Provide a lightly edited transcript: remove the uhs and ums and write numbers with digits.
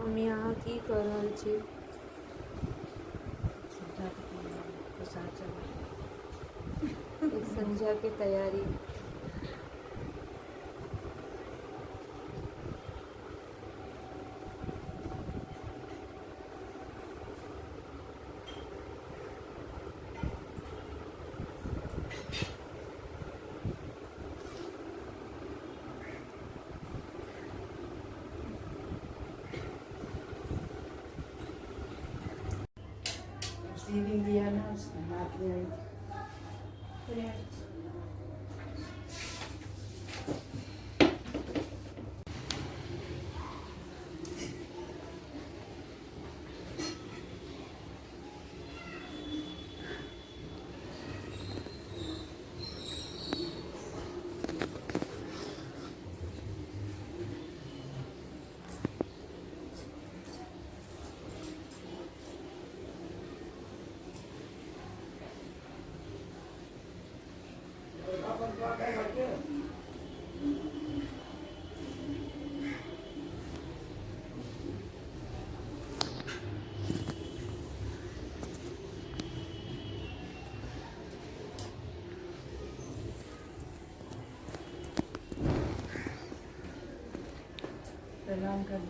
Mummy, अहाँ की कऽ रहल छी? प्रसाद चढ़ा। एक संध्या के तैयारी। Receiving the announcement, not very. प्रणाम कर।